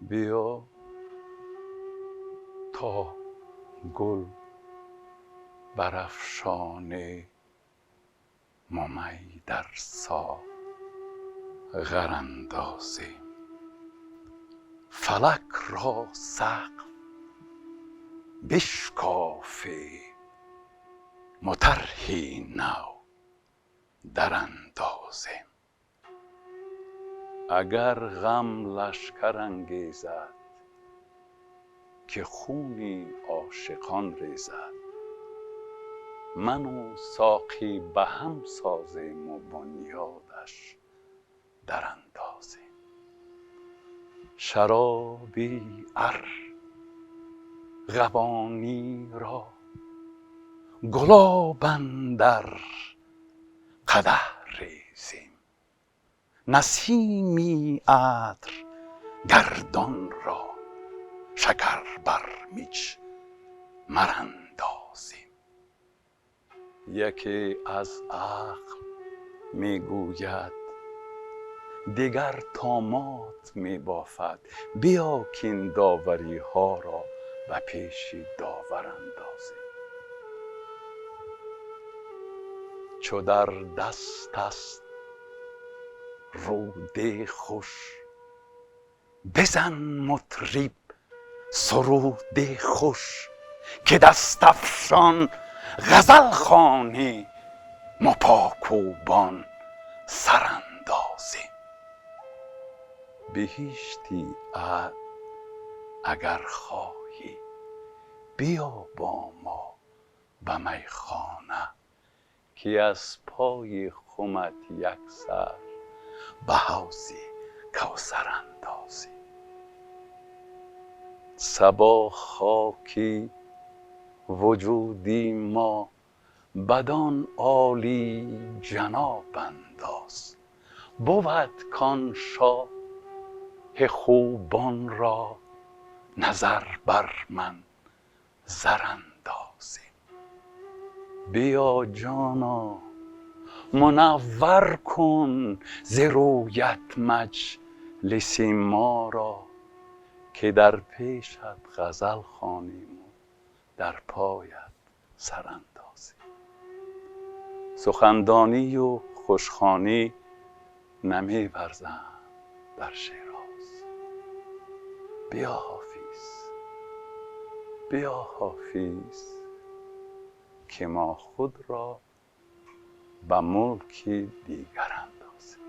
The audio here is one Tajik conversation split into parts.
Биё то гул барафшоне, мумай дар соғар андозем, фалак ро сақф бишкофе, мутарҳи нав дарандозем. Агар ғам лашкар ангезад, ки хуни ошиқон резад, ману соқӣ ба ҳам созем ва бунёдаш дарандозем. Шароби арғавонӣ ро гулоб андар қадаҳ резем, насими атр гардон ро шакар бар миҷмар андозем. Яке аз ақл мегӯяд, дигар томот мебофад, биё кин довариҳоро ба пеши довар андозем. Чу дар даст аст руди хуш, бизан мутриб суруди хуш, ки дастафшон ғазал хонӣ, мупокӯбон сар андозем. Биҳишти аҳд агар хоҳӣ, биё бо мо ба майхона, ки аз пои хумат як сар ба ҳавзи кавсар андозем. Сабо хоки вуҷуди мо бадон олӣ ҷаноб андоз, бувад кон шоҳи хубон ро назар бар ман зар андозем. Биё ҷоно мунаввар кун зи рӯят маҷлиси моро, ки дар пешат ғазал хонем ва дар поят сар андозем. Сухандонию хушхонӣ намеварзанд дар Шероз. Биё Ҳофиз, биё Ҳофиз, ки мо худро ба мулки дигар андозем.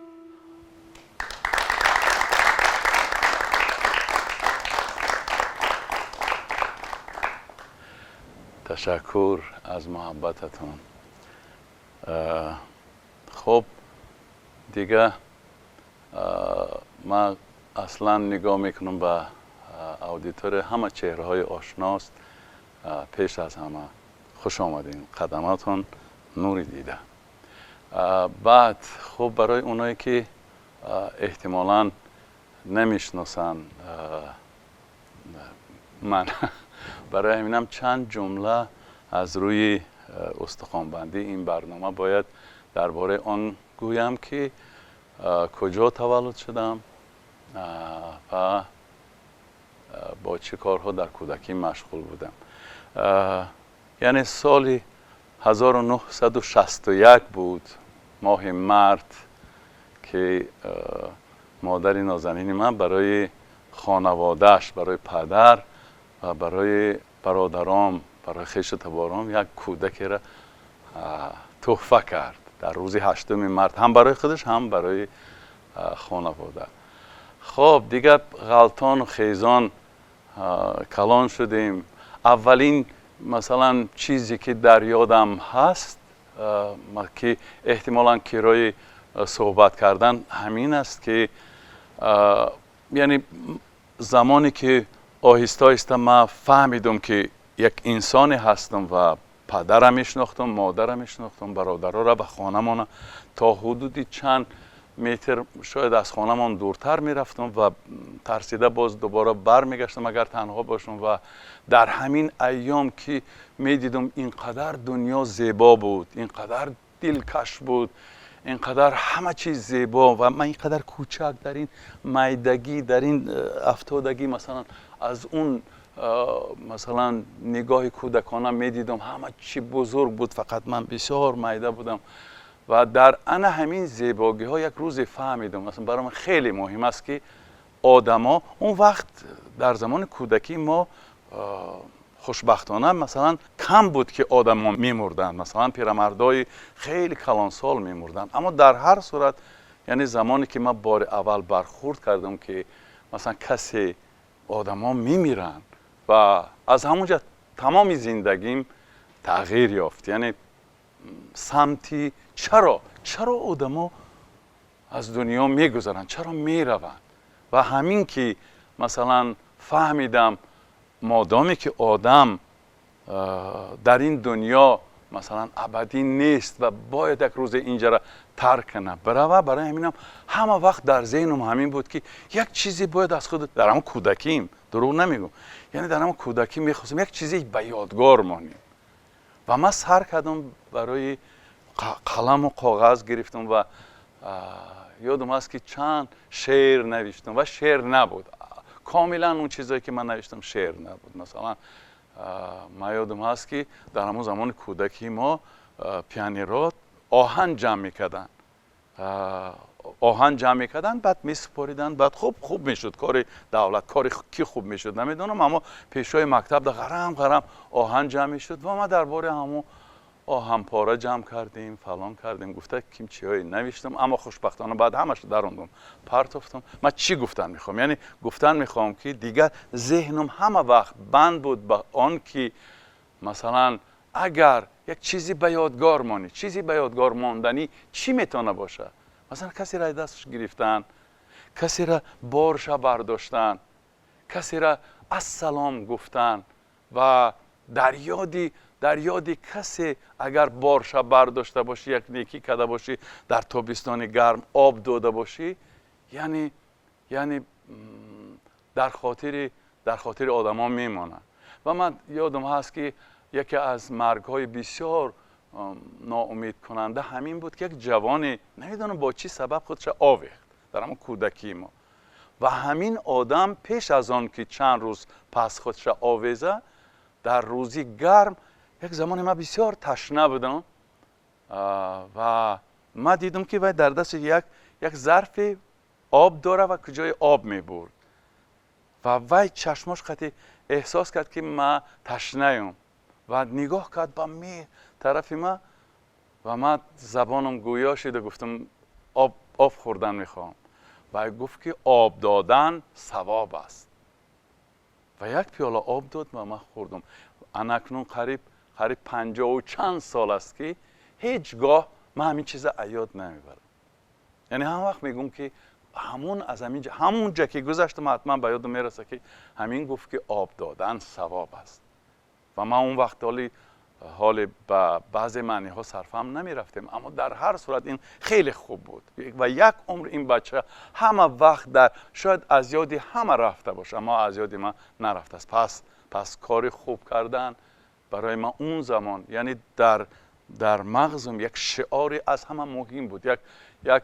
Ташаккур аз муҳаббататон. Хуб, дига ман аслан нигоҳ мекунам ба аудитория, ҳама чеҳраҳои ошност. Пеш аз ҳама хуш омадем, қадаматон нури дида. Баъд хуб, барои оное ки эҳтимолан намешиносанд ман, барои ҳаминам чанд ҷумла аз рӯи устухонбандии ин барнома бояд дар бораи он гӯям, ки куҷо таваллуд шудам ва бо чӣ корҳо дар кӯдакӣ машғул будам. Яъне соли 1961 буд, моҳи март, ки модари нозанини ман барои хонаводааш, барои падар ва барои бародаром, барои хешу табором як кӯдакеро тӯҳфа кард дар рӯзи 8 март, ҳам барои худаш, ҳам барои хонавода. Хоб, дигар ғалтону хезон калон шудем. Аввалин, масалан, чизе ки дар ёдам ҳаст, ки эҳтимолан кирои суҳбат кардан ҳамин аст, ки яъне замоне ки оҳиста оҳиста ман фаҳмидум, ки як инсоне ҳастам ва падарам мешинохтам, модарам мешинохтам, бародароро ба хонамона то ҳудуди чанд метр шояд аз хонамон дуртар мерафтам ва тарсида боз дубора бармегаштам, агар танҳо бошам. Ва дар ҳамин айём ки медидам, ин қадар дунё зебо буд, ин қадар дилкаш буд, Инқадар ҳама чиз зебо ва ман инқадар кӯчак дар ин майдагӣ, дар ин афтодагӣ. Масалан, аз он масалан нигоҳи кӯдакона медидам, ҳама чӣ бузург буд, фақат ман бисёр майда будам. Ва дар ана ҳамин зебогиҳо як рӯзе фаҳмидам, масалан, барои ман хеле муҳим аст, ки одамо он вақт, дар замони кӯдакӣ мо, хушбахтона, масалан, кам буд, ки одамо мемурданд, масалан, пирамардои хеле калонсол мемурданд. Аммо дар ҳар сурат, яъне замоне ки ман бори аввал бархӯрд кардам, ки масалан касе, одамо мемиранд, ва аз ҳамонҷа тамоми зиндагим тағйир ёфт. Яъне самти чаро одамо аз дунё мегузаранд, чаро мераванд. Ва ҳамин ки масалан фаҳмидам, модоме ки одам дар ин дунё масалан абадӣ нест ва бояд як рӯзе инҷаро тарк кунад, бирава. Барои ҳаминам ҳама вақт дар зеҳнам ҳамин буд, ки як чизе бояд аз худ, дар ҳамон кӯдаким, дурӯғ намегӯм, яъне дар ҳамон кӯдакӣ мехостам як чизе ба ёдгор монем. Ва ман сар кардам, барои қаламу коғаз гирифтам ва ёдам аст, ки чанд шеър навиштам ва шеър набуд комилан. Он чизое ки ман навиштам, шеър набуд. Масалан, ман ёдам ҳаст, ки дар ҳамон замони кӯдакии мо пионерот оҳан ҷамъ мекарданд, оҳан ҷамъ мекарданд, баъд месупориданд, баъд хуб хуб мешуд кори давлат. Кори ки хуб мешуд, намедонам, аммо пешои мактаб да ғарам ғарам оҳан ҷамъ мешуд ва ман дар бораи ҳамон оҳанпора ҷамъ кардем, фалон кардем гуфта, ким чиҳое навиштам. Аммо хушбахтона баъд ҳамаша дарондум, партофтам. Ман чӣ гуфтан мехоҳам? Яъне гуфтан мехоҳам, ки дигар зеҳнам ҳама вақт банд буд ба он ки масалан агар як чизе ба ёдгор монӣ, чизе ба ёдгор монданӣ чӣ метавона бошад? Масалан, касеро дасташ гирифтан, касеро борша бардоштан, касеро ассалом гуфтан. Ва дар ёди касе агар борша бардошта бошӣ, як некӣ карда бошӣ, дар тобистони гарм об дода бошӣ, яъне дар хотири одамон мемонад. Ва ман ёдам ҳаст, ки яке аз маргҳои бисёр ноумедкунанда ҳамин буд, ки як ҷавоне, намедонам бо чӣ сабаб, худша овехт дар ҳамон кӯдакии мо. Ва ҳамин одам пеш аз он ки чанд рӯз пас худша овеза, дар рӯзи гарм як замоне ман бисёр ташна будам ва ман дидам, ки вай дар дасти як зарфи об дора ва куҷои об мебурд. Ва вай чашмош қати эҳсос кард, ки ман ташнаем, ва нигоҳ кард ба меҳр тарафи ман ва ман забонам гӯё шида гуфтам: Об хӯрдан мехоҳам». Вай гуфт, ки об додан савоб аст, ва як пиёла об дод ва ман хӯрдам. Анакнун қариб 50-у чанд сол аст, ки ҳеҷ гоҳ ман ҳамин чиза аз ёд намебарам. Яъне ҳама вақт мегӯм, ки ҳамун аз ҳамун ҷа ки гузаштам, ҳатман ба ёдам мераса, ки ҳамин гуфт, ки об додан савоб аст. Ва ман он вақт ҳоле ба баъзе маъниҳо сарфаҳм намерафтем, аммо дар ҳар сурат ин хеле хуб буд. Ва як умр ин бача ҳама вақт дар, шояд аз ёди ҳама рафта бошад, аммо аз ёди ман нарафтааст. Пас кори хуб кардан барои ман он замон, яъне дар мағзам як шиори аз ҳама муҳим буд, як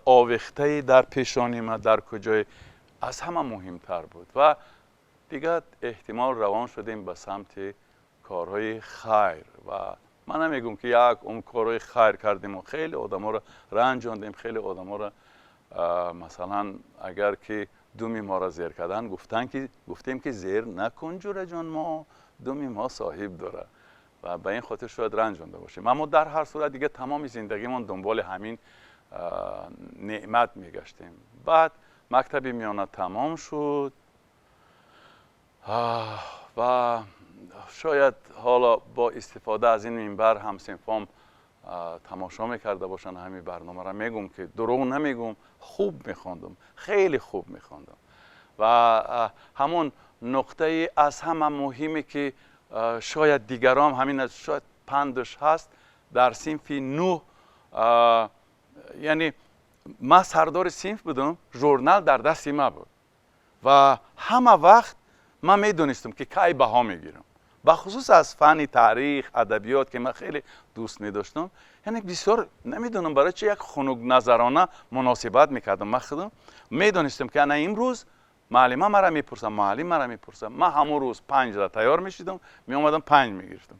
овехтае дар пешони ман, дар куҷое аз ҳама муҳимтар буд. Ва дигар эҳтимол равон шудем ба самти корҳои хайр. Ва ман намегӯм, ки як умр корҳои хайр кардему хеле одаморо ранҷондем, хеле одаморо. Масалан, агар ки думи моро зер кардан, гуфтан ки гуфтем, ки зер накун, ҷураҷон, мо думи мо соҳиб дорад, ва ба ин хотир шояд ранҷонда бошем. Аммо дар ҳар сурат дигар тамоми зиндагимон дунболи ҳамин неъмат мегаштем. Баъд мактаби миёна тамом шуд ва шояд ҳоло бо истифода аз ин минбар ҳамсинфом тамошо мекарда бошанд ҳамин барномаро, мегӯм, ки дурӯғ намегӯм, хуб мехондум, хеле хуб мехондум. Ва ҳамон нуқтаи аз ҳама муҳиме, ки шояд дигарон ҳамин шояд пандаш ҳаст, дар синфи нӯҳ, яъне ман сардори синф будам, журнал дар дасти ман буд ва ҳама вақт ман медонистам, ки кай баҳо мегирам. Бахусус аз фанни таърих, адабиёт, ки ман хеле дӯст медоштам, яъне бисёр намедонам барои чи як хунукназарона муносибат мекардам. Ман худам медонистам, ки ана имрӯз муаллима мара мепурсам, муаллим мара мепурсам. Ман ҳамон рӯз 5-да тайёр мешидам, меомадам, 5 мегирифтам.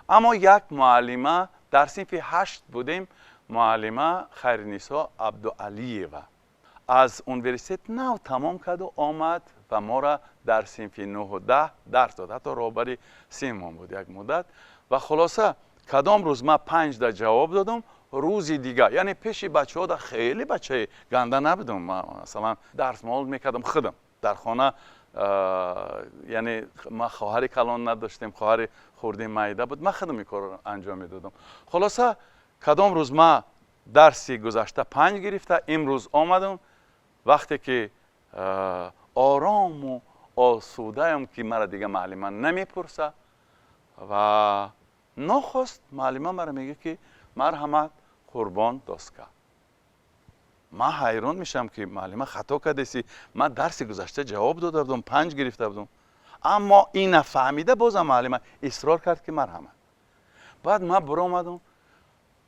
Аммо як муаллима, дар синфи 8 будем, муаллима Хайрнисо Абдуалиева аз университет нав тамом карду омад ва моро дар синфи 9-у 10 дарс дод. Ҳатто роҳбари синфмон буд як муддат. Ва хулоса, кадом рӯз ман 5-да ҷавоб додам, рӯзи дигар, яъне пеши бачаҳо хеле бачаи ганда набудам. Ман, масалан, дарсмол мекардам худам дар хона, яъне ман хоҳари калон надоштем, хоҳари хурди майда буд, ман худам ин корро анҷом медодам. Хулоса, кадом рӯз ман дарси гузашта 5 гирифта, имрӯз омадам, вақте ки орому осудаям, ки мара дига муаллима намепурса, ва нохост муаллима мара мегӯяд, ки марҳамат, Қурбон, доска. Ман ҳайрон мешавам, ки муаллима, хато кардеси, ман дарси гузашта ҷавоб дода будам, 5 гирифта будам. Аммо ина фаҳмида, бозам муаллима исрор кард, ки марҳамат. Баъд ман биромадам,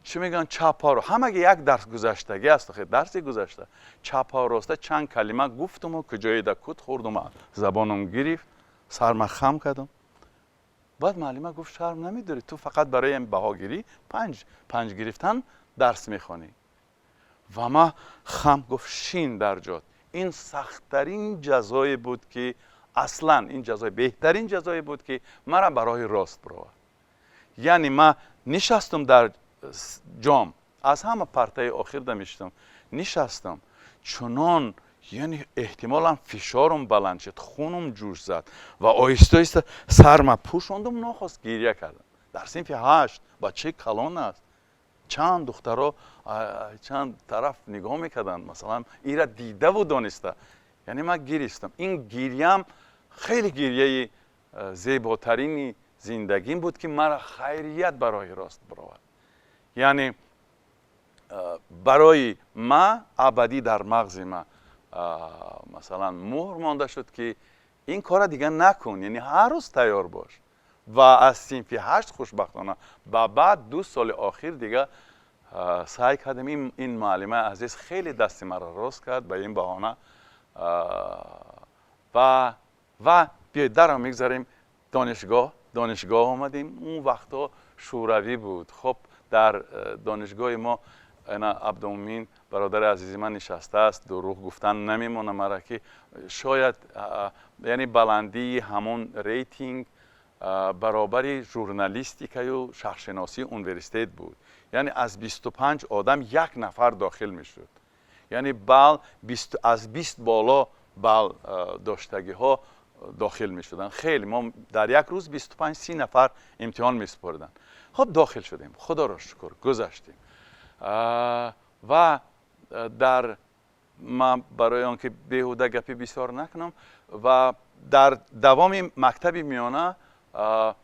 чӣ мегӯянд, чапаро ҳамаги як дарс гузаштагӣ аст, охи дарси гузашта, чапа роста чанд калима гуфтуму куҷоида кут хӯрдум, забоном гирифт, сарма хам кардам. Баъд муаллима гуфт: «Шарм намедорӣ ту, фақат барои баҳогирӣ, 5-5 гирифтан дарс мехонӣ?» Ва ма хам, гуфт: «Шин дар ҷот». Ин сахттарин ҷазое буд, ки аслан ин ҷазои беҳтарин ҷазое буд, ки мара ба роҳи рост бировард. Яъне ма нишастам дар ҷом, аз ҳама партаи охирда мешидам, нишастам чунон, яъне эҳтимолан фишорум баланд шуд, хунум ҷӯш зад ва оҳиста оҳиста сарма пӯшондум, нохост гиря кардам. Дар синфи 8, бачаи калон аст, чанд духтаро чанд тараф нигоҳ мекарданд, масалан, ира дидаву дониста. Яъне ман гиристам. Ин гирьям хеле гирьяи зеботарини зиндагим буд, ки мара хайрият ба роҳи рост бировард. Яъне барои ма абадӣ дар мағзи ма, масалан, муҳр монда шуд, ки ин кора дига накун, яъне ҳар рӯз тайёр бош. Ва аз синфи 8, хушбахтона, ба баъд 2 соли охир дига саъй кардем. Ин муаллимаи азиз хеле дасти маро рост кард ба ин баҳона. Ва биёед, даро мегзарем, донишгоҳ. Донишгоҳ омадем, он вақтҳо шӯравӣ буд. Хуб, дар донишгоҳи мо ана Абдумумин, бародари азизи ман, нишастааст, дурӯғ гуфтан намемонам мара, ки шояд, яъне баландии ҳамон рейтинг баробари журналистикаю шаҳршиносии университет буд. Яъне аз 25 одам як нафар дохил мешуд, яъне бал аз 20 боло бал доштагиҳо дохил мешуданд. Хеле мо дар як рӯз 25-30 нафар имтиҳон месупориданд. Хуб, дохил шудем, худоро шукр, гузаштем. Ва дар ман барои он ки беҳуда гапи бисёр накунам, ва дар давоми мактаби миёна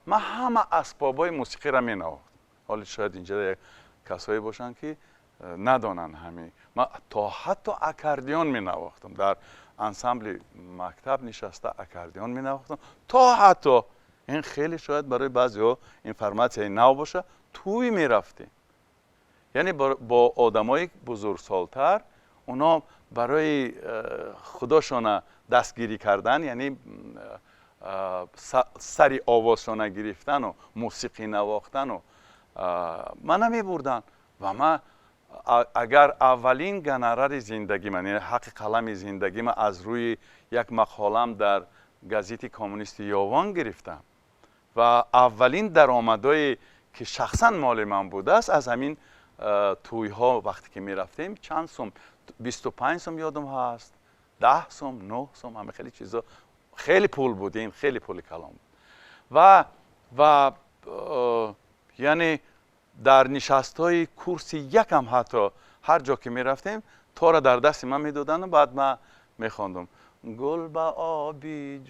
ман ҳама асбобҳои мусиқиро менавохтам. Ҳоле шояд инҷа касое бошанд, ки надонанд ҳамин. Ман то ҳатто аккордеон менавохтам, дар ансамбли мактаб нишаста аккордеон менавохтам. То ҳатто ин хеле шояд барои баъзеҳо информатсияи нав боша, тӯй мерафтем, яъне бо одамои бузургсолтар, оно барои худошона дастгирӣ кардан, яъне сари овозшона гирифтану мусиқӣ навохтану мана мебурданд. Ва ман агар аввалин гонорари зиндагӣ ман, яъне ҳаққи қалами зиндагима аз рӯи як мақолам дар газети «Коммунисти Ёвон» гирифтам ва аввалин даромадое, ки шахсан моли ман будааст, аз ҳамин тӯйҳо вақте ки мерафтем, чанд сум, 25 сум ёдам ҳаст, 10 сум, 9 сум, ҳама хеле чизо хеле пул буд, ин хеле пули калон буд. Ва яъне дар нишастҳои курси якам ҳатто ҳар ҷо ки мерафтем, тора дар дасти ман медодану баъд ман мехондум: «Гул ба оби».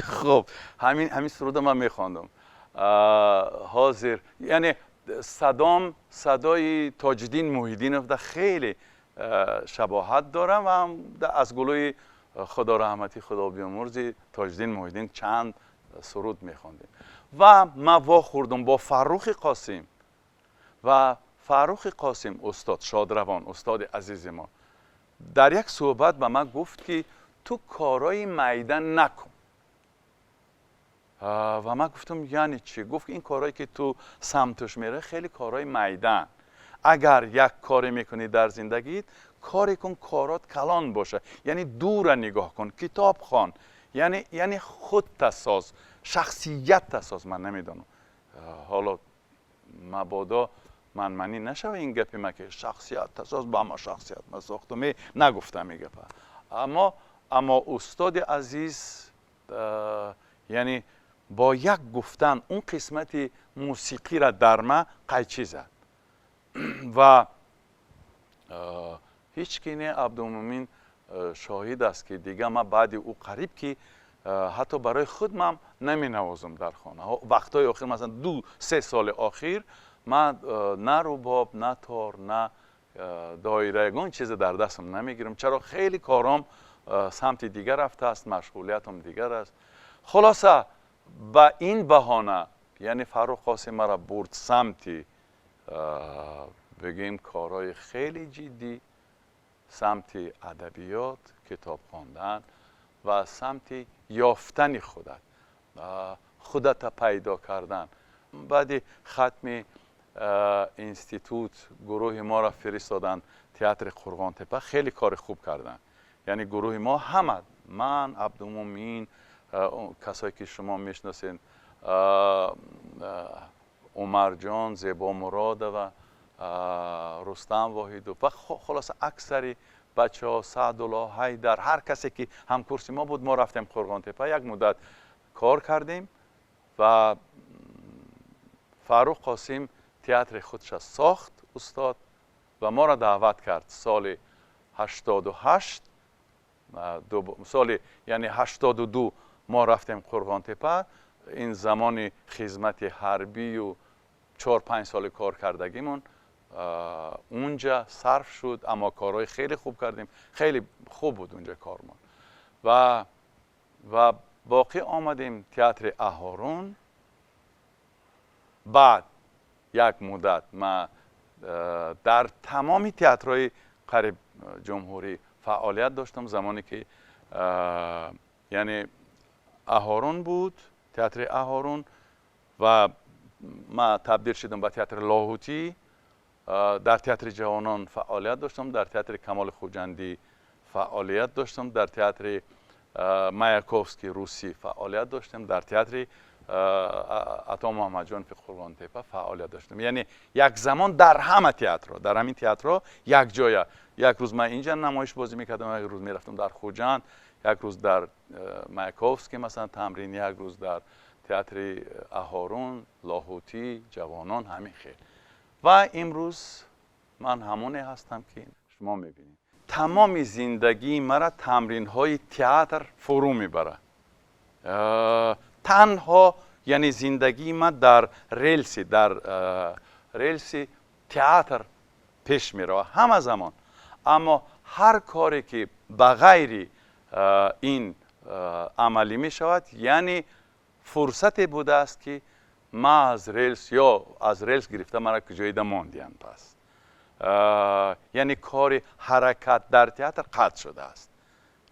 Хуб, ҳамин суруда ман мехондум. Ҳозир, яъне садом садои Тоҷиддин Муҳиддиновда хеле шабоҳат дорам ва аз гулӯи худораҳматӣ, худобиёмурзи Тоҷиддин Муҳиддин чанд суруд мехондем. Ва ман вохӯрдум бо Фаррухи Қосим, ва Фаррухи Қосим, устод шодравон, устоди азизи мо, дар як суҳбат ба ман гуфт, ки ту корҳои майда накун. Ва ман гуфтам: «Яъне чӣ?» Гуфт: «Ин корҳое, ки ту самташ меравӣ, хеле корҳои майдаанд. Агар як коре мекунӣ дар зиндагит, коре кун, корот калон боша, яъне дура нигоҳ кун, китоб хон, яъне худта соз, шахсиятта соз». Ман намедонам, ҳоло мабодо манманӣ нашава ин гапи ма, ки шахсиятта соз, ба ма шахсият ма сохтум, нагуфтам ин гапа. Аммо устоди азиз, яъне бо як гуфтан он қисмати мусиқиро дар ма қайчӣ зад. Ва ҳеҷ ки не, Абдумумин шоҳид аст, ки дига ман баъди ӯ қариб ки ҳатто барои худмам наменавозам дар хона. Вақтҳои охир, масалан, 2-3 соли охир, ман на рубоб, на тор, на доира, ягон чизе дар дастам намегирам. Чаро? Хеле кором самти дигар рафтааст, машғулиятам дигар аст. Хулоса, ба ин баҳона, яъне Фаррух Қосим маро бурд самти, бигӯем, корҳои хеле ҷиддӣ, самти адабиёт, китоб хондан ва самти ёфтани худат, худата пайдо кардан. Баъди хатми институт гурӯҳи моро фиристоданд театри Қурғонтепа. Хеле кори хуб карданд. Яъне гурӯҳи мо ҳама, ман, Абдумумин, касое ки шумо мешиносед, Умарҷон, Зебо Муродова, Рустам Воҳидов ва хулоса аксари бачаҳо, Саъдулло, Ҳайдар, ҳар касе ки ҳамкурси мо буд, мо рафтем Қурғонтепа, як муддат кор кардем. Ва Фаррух Қосим театри худша сохт, устод, ва моро даъват кард соли 88, соли, яъне, 82 мо рафтем Қурғонтепа. Ин замони хизмати ҳарбию 4-5 соли кор кардагимон унҷа сарф шуд, аммо корҳои хеле хуб кардем, хеле хуб буд унҷа кормон. Ва боқӣ омадем театри Аҳорун. Баъд як муддат ма дар тамоми театрҳои қариб ҷумҳурӣ фаъолият доштам. Замоне ки, яъне, Аҳорун буд, театри Аҳорун, ва ма табдил шудам ба театри Лоҳутӣ. Дар театри Ҷавонон фаъолият доштам, дар театри Камоли Хуҷандӣ фаъолият доштам, дар театри Маяковский русӣ фаъолият доштам, дар театри Ато Муҳаммадҷонови Қурғонтепа фаъолият доштам. Яъне як замон дар ҳама театрҳо, дар ҳамин театрҳо якҷоя, як рӯз ман инҷа намоиш бозӣ мекардам, як рӯз мерафтам дар Хуҷанд, як рӯз дар Маяковский, масалан, тамрин, як рӯз дар театри Аҳорун, Лоҳутӣ, Ҷавонон, ҳамин хел. Ва имрӯз ман ҳамоне ҳастам, ки шумо мебинед. Тамоми зиндагии мара тамринҳои театр фурӯ мебарад танҳо. Яъне зиндагии ман дар релси театр пеш меравад ҳама замон. Аммо ҳар коре ки ба ғайри ин амалӣ мешавад, яъне фурсате будааст, ки ма аз релс ё аз релс гирифта мара куҷоида мондиям. Пас, яъне, кори ҳаракат дар театр қатъ шудааст.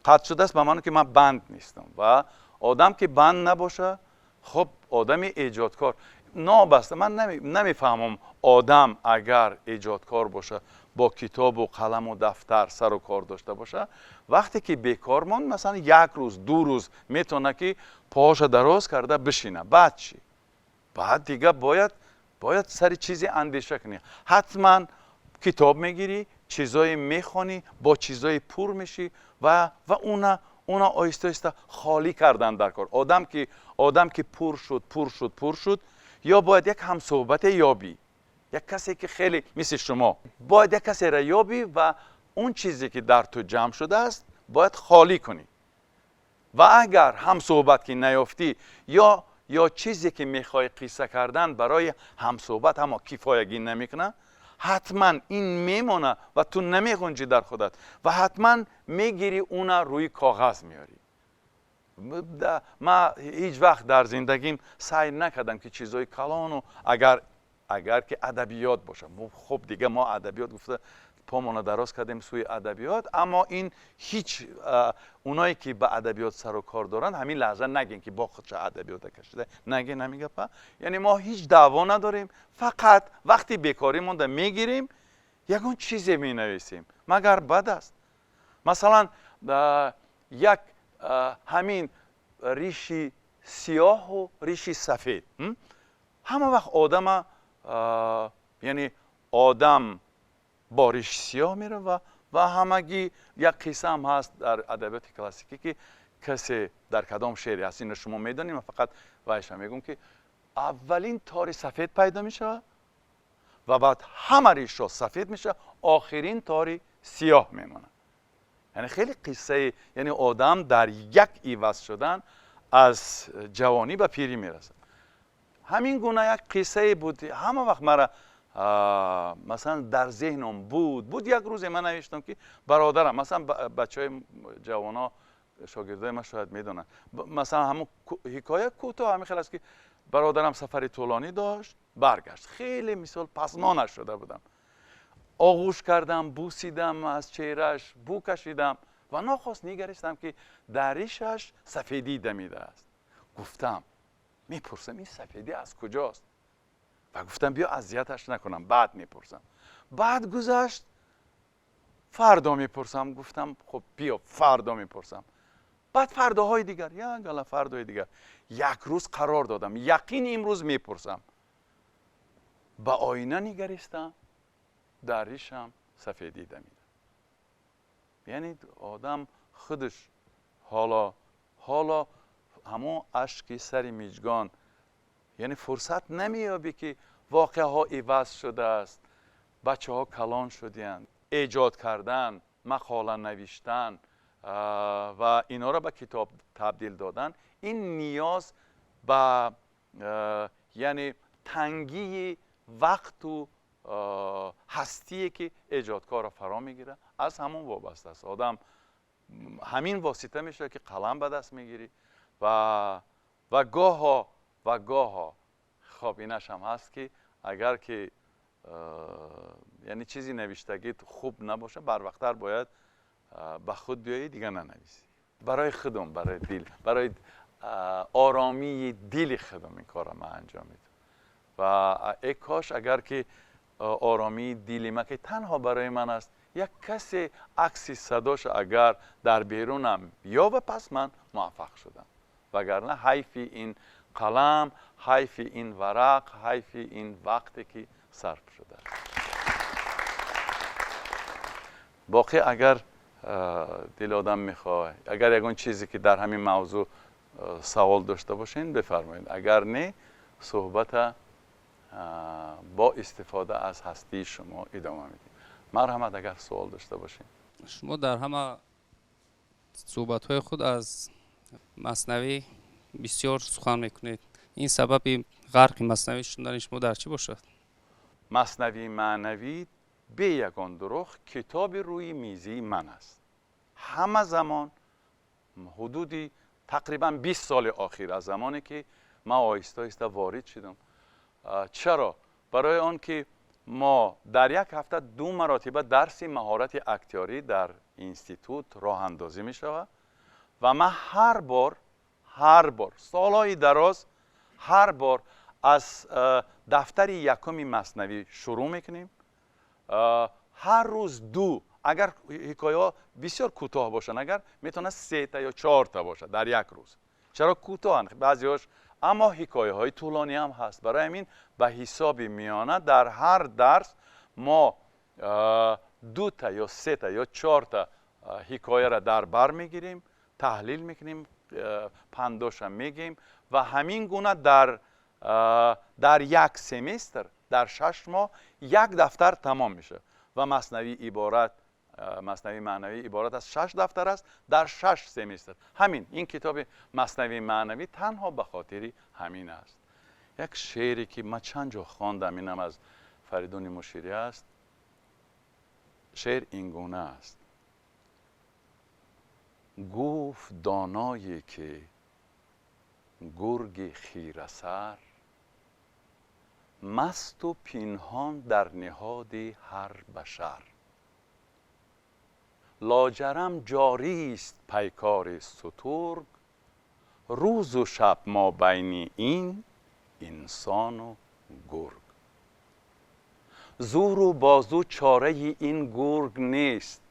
Қатъ шудааст ба маъно, ки ман банд нестам. Ва одам ки банд набоша, хуб, одами эҷодкор нобаста, ман намефаҳмам, одам агар эҷодкор боша, бо китобу қаламу дафтар сару кор дошта боша, вақте ки бекор монд, масалан, як рӯз, 2 рӯз метавона, ки поҳоша дароз карда бишина. Баъд чӣ? Баъд дига бояд сари чизе андеша кунӣ. Ҳатман китоб мегирӣ, чизое мехонӣ, бо чизое пур мешӣ ва уна оҳиста оҳиста холӣ кардан дар кор. Одам ки пур шуд, пур шуд, пур шуд, ё бояд як ҳамсӯҳбате ёбӣ, як касе ки хеле мисли шумо, бояд як касеро ёбӣ ва он чизе ки дар ту ҷамъ шудааст, бояд холӣ кунӣ. Ва агар ҳамсӯҳбат ки наёфтӣ ё чизе ки мехоҳӣ қисса кардан барои ҳамсӯҳбат ҳамо кифоягӣ намекунад, ҳатман ин мемона ва ту намеғунҷӣ дар худат ва ҳатман мегирӣ, уна рӯи коғаз меорӣ. Ман ҳеҷ вақт дар зиндагим саъй накардам, ки чизҳои калону агар ки адабиёт бошад. Хуб, дига мо адабиёт гуфта помона дароз кардем сӯи адабиёт, аммо ин ҳеҷ оное ки ба адабиёт сару кор доранд, ҳамин лаҳза нагин ки бо худша адабиёта кашида, нагин ҳамин гапа. Яъне мо ҳеҷ даъво надорем, фақат вақти бекорӣ монда мегирем, ягон чизе менависем. Магар бад аст? Масалан, як ҳамин риши сиёҳу риши сафед ҳама вақт одама, яъне одам бо риши сиёҳ мерава ва ҳамагӣ як қисса ҳам ҳаст дар адабиёти классикӣ, ки касе дар кадом шеъре ҳаст, инро шумо медонед, ман фақат вайша мегӯм, ки аввалин тори сафед пайдо мешавад ва баъд ҳама ришҳо сафед мешавад, охирин тори сиёҳ мемонад. Яъне хеле қиссаи, яъне одам дар як иваз шудан аз ҷавонӣ ба пирӣ мерасад. Ҳамин гуна як қиссае буд, ҳама вақт мара масалан дар зеҳнам буд. Як рӯзе ман навиштам, ки бародарам, масалан бачаҳои ҷавоно, шогирдои ман шояд медонанд, масалан ҳамун ҳикоя кӯтоҳ ҳамин хел аст, ки бародарам сафари тӯлонӣ дошт, баргашт, хеле мисол пасмонаш шуда будам, оғӯш кардам, бусидам, аз чеҳрааш бӯ кашидам ва нохост нигаристам, ки дар ришаш сафедӣ дамидааст. Гуфтам, мепурсам, ин сафедӣ аз куҷост? Ва гуфтам, биё азияташ накунам, баъд мепурсам. Баъд гузашт, фардо мепурсам, гуфтам, хуб биё фардо мепурсам. Баъд фардоҳои дигар, як гала фардои дигар. Як рӯз қарор додам, яқин имрӯз мепурсам. Ба оина нигаристам, дар ришам сафедӣ дамида. Яъне одам худаш ҳоло ҳамон ашки сари миҷгон, яъне фурсат намеёбӣ, ки воқеаҳо иваз шудааст, бачаҳо калон шудиянд, эҷод кардан, мақола навиштан ва инҳоро ба китоб табдил додан, ин ниёз ба яъне тангии вақту ҳастие, ки эҷодкорро фаро мегирад, аз ҳамон вобаста аст. Одам ҳамин восита мешавад, ки қалам ба даст мегирӣ ва гоҳо хоб инаш ҳам ҳаст, ки агар ки яъне чизи навиштагит хуб набошад, барвақттар бояд ба худ биёӣ, дига нанависӣ. Барои худам, барои дил, барои оромии дили худам ин корро ман анҷом медиҳам. Ва э кош агар ки оромии дили ман, ки танҳо барои ман аст, як касе акси садоша агар дар берунам ёба, пас ман муваффақ шудам. Вагарна ҳайфи ин қалам, ҳайфи ин варақ, ҳайфи ин вақте ки сарф шудааст. Боқӣ агар дили одам мехоҳад, агар ягон чизе ки дар ҳамин мавзӯъ савол дошта бошед, бифармоед. Агар не, суҳбата бо истифода аз ҳастии шумо идома медиҳем. Марҳамат, агар суол дошта бошед. Шумо дар ҳама суҳбатҳои худ аз маснавӣ бисёр сухан мекунед. Ин сабаби ғарқи маснавӣ шудани шумо дар чӣ бошад? Маснавии маънавӣ бе ягон дурӯғ китоби рӯи мизии ман аст. Ҳама замон, ҳудуди тақрибан 20 соли охир, аз замоне ки ман оҳиста оҳиста ворид шудам. Чаро? Барои он ки мо дар як ҳафта 2 маротиба дарси маҳорати актёрӣ дар институт роҳандозӣ мешавад ва ман ҳар бор солҳои дароз ҳар бор аз дафтари якуми маснавӣ шурӯъ мекунем. Ҳар рӯз 2, агар ҳикояҳо бисёр кӯтоҳ бошанд, агар метавонад 3 ё 4 бошад дар як рӯз. Чаро кӯтоҳанд баъзеҳош, аммо ҳикояҳои тӯлонӣ ҳам ҳаст. Барои ҳамин ба ҳисоби миёна дар ҳар дарс мо 2 ё 3 ё 4 ҳикояро дар бар мегирем, таҳлил мекунем, пандоша мегӯем ва ҳамин гуна дар як семестр, дар 6 моҳ як дафтар тамом мешавад ва маснавии маънавӣ иборат аз 6 дафтар аст дар 6 семестр. Ҳамин ин китоби маснавии маънавӣ танҳо ба хотири ҳамин аст. Як шеъре ки ман чанд ҷо хондам, инам аз Фаридуни Муширӣ аст. Шеър ин гуна аст: Гуфт донае ки гурги хирасар, масту пинҳон дар ниҳоди ҳар башар. Лоҷарам ҷорист пайкори сутург, рӯзу шаб мобайни ин инсону гург. Зӯру бозу чораи ин гург нест,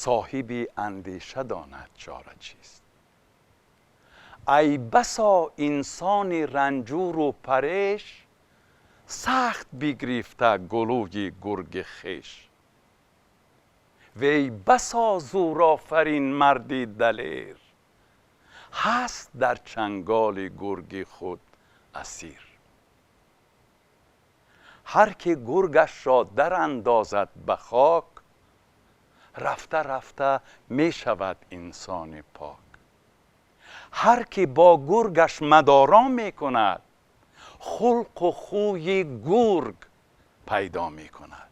соҳиби андеша донад чора чист. Ай басо инсони ранҷуру пареш, сахт бигирифта гулӯи гурги хеш. Вей басо зӯрофарин марди далер, ҳаст дар чанголи гурги худ асир. Ҳар ки гургашро дарандозад ба хок, рафта рафта мешавад инсони пок. Ҳар ки бо гургаш мадоро мекунад, хулқу хӯи гург пайдо мекунад.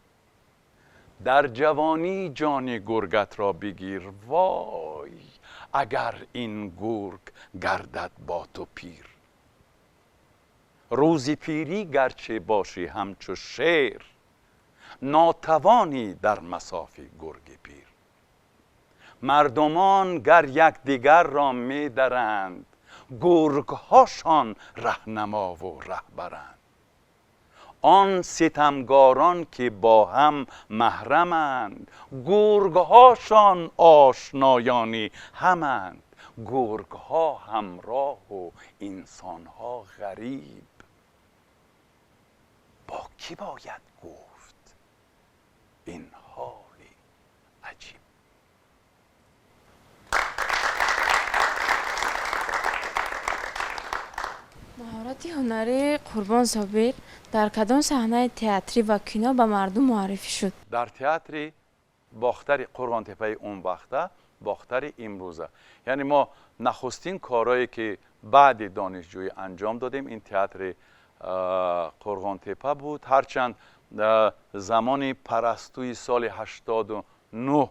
Дар ҷавонӣ ҷони гургатро бигир, вой агар ин гург гардад бо ту пир. Рӯзи пирӣ гарче бошӣ ҳамчу шер, нотавонӣ дар масофи гурги пир. Мардумон гар якдигарро медаранд, гургҳошон раҳнамову раҳбаранд. Он ситамгорон ки бо ҳам маҳраманд, гургҳошон ошноёни ҳаманд. Гургҳо ҳамроҳу инсонҳо ғариб, бо кӣ бояд гуфт ин ҳоли аҷиб. Маҳорати ҳунарии Қурбон Собир дар кадом саҳнаи театрӣ ва кино ба мардум муаррифӣ шуд? Дар театри Бохтари Қурғонтеппаи он вақта, Бохтари имрӯза. Яъне мо нахустин корҳое ки баъди донишҷӯӣ анҷом додем, ин театри Қурғонтеппа буд. Ҳарчанд замони парастуи соли 89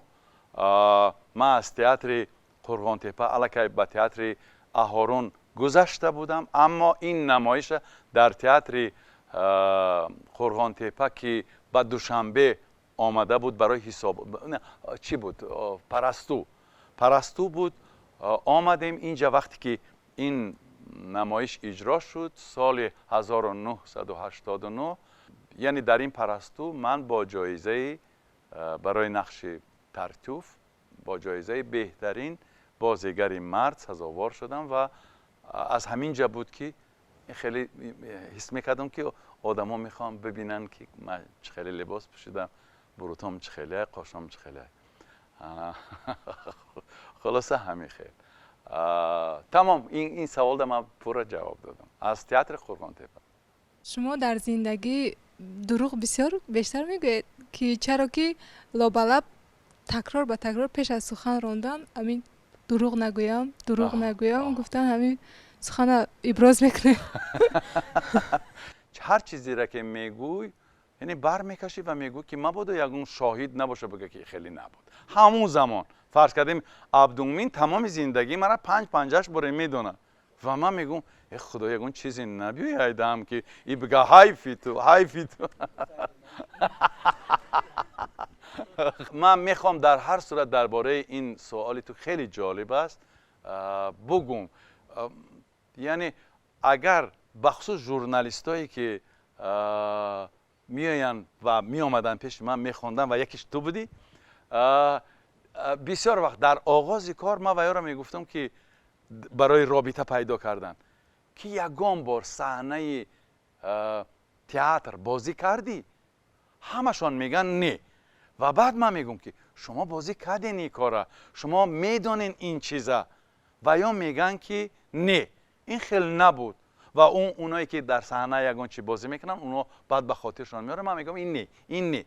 ман аз театри Қурғонтеппа аллакай ба театри Аҳорун гузашта будам, аммо ин намоиша дар театри Қурғонтеппа ки ба Душанбе омада буд барои ҳисоб, чӣ буд, парасту буд, омадем инҷа. Вақте ки ин намоиш иҷро шуд соли 1989, яъне дар ин парасту ман бо ҷоизаи барои нақши Тартюф бо ҷоизаи беҳтарин бозигари мард сазовор шудам ва аз ҳамин ҷа буд ки хеле ҳис мекардам ки одамо мехоҳам бибинанд ки ман чӣ хеле либос пӯшидам, бурутом чӣ хеле, қошом чӣ хеле. Хулоса ҳамин хел. Тамом, ин саволда ман пурра ҷавоб додам. Аз театри Қурғонтеппа. Шумо дар зиндагӣ дурӯғ бисёр бештар мегӯед, ки чаро ки лобалаб такрор ба такрор пеш аз сухан рондан ҳамин дурӯғ нагӯям, дурӯғ нагӯям гуфтан ҳамин сухана иброз мекунед. Ҳар чизеро ки мегӯй, яъне бармекашӣ ва мегӯй ки мабодо ягон шоҳид набоша бигӯ ки хеле набуд. Ҳамун замон фарз кардем Абдумин тамоми зиндагии мара 5-8 боре медонад ва ман мегӯм э худо, ягон чизе набиёйдам ки и бига ҳайфи ту, ҳайфи ту. Ман мехоҳам дар ҳар сурат дар бораи ин суоли ту хеле ҷолиб аст бугум. Яъне агар бахусус журналистое ки меоянд ва меомаданд пеши ман мехонданд ва якиш ту будӣ, бисёр вақт дар оғози кор ман ваёро мегуфтам ки барои робита пайдо кардан ки ягон бор саҳнаи театр бозӣ кардӣ, ҳамашон мегӯянд не. Ва баъд ман мегӯм ки шумо бозӣ карден ин кора, шумо медонен ин чиза, ва ё мегӯянд ки не, ин хел набуд. Ва оное ки дар саҳна ягон чи бозӣ мекунанд, онҳо баъд ба хотиршон меоранд. Ман мегӯям ин не, ин не.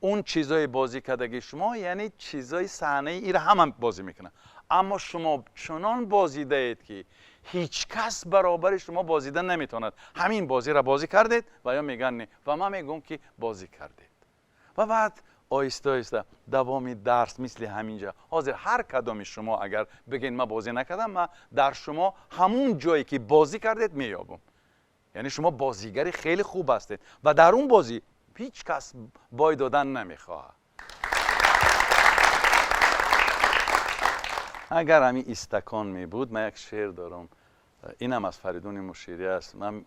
Он чизои бозӣ кардаги шумо, яъне чизои саҳнаи ира ҳама бозӣ мекунанд, аммо шумо чунон бозидаед ки ҳеҷ кас баробари шумо бозида наметавонад. Ҳамин бозиро бозӣ кардед ва ё мегӯянд не, ва ман мегӯям ки бозӣ кардед. Ва баъд Оҳиста оҳиста давоми дарс мисли ҳаминҷа. Ҳозир ҳар кадоми шумо агар бигӯед ман бозӣ накардам, ман дар шумо ҳамун ҷое ки бозӣ кардед меёбам. Яъне шумо бозигари хеле хуб ҳастед ва дар он бозӣ ҳеҷ кас бой додан намехоҳад. Агар ҳамин истакон мебуд, ман як шеър дорам, инам аз Фаридуни Муширӣ аст. Ман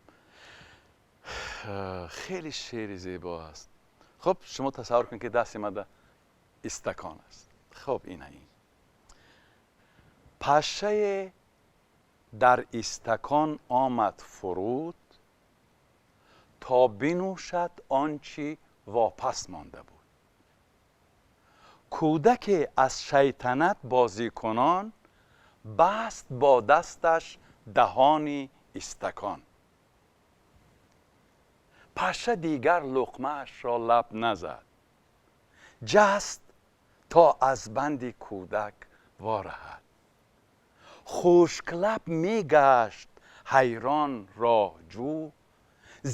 хеле шеъри зебо аст. Хуб, шумо тасаввур кунед ки дасти ман истакон аст. Хуб, ина ин пашшае дар истакон омад фуруд, то бинӯшад он чӣ вопас монда буд. Кӯдаке аз шайтанат бозикунон баст бо дасташ даҳони истакон. Пашша дигар луқмаашро лаб назад, ҷаст то аз банди кӯдак вораҳад. Хушклаб мегашт ҳайрон роҳҷӯ,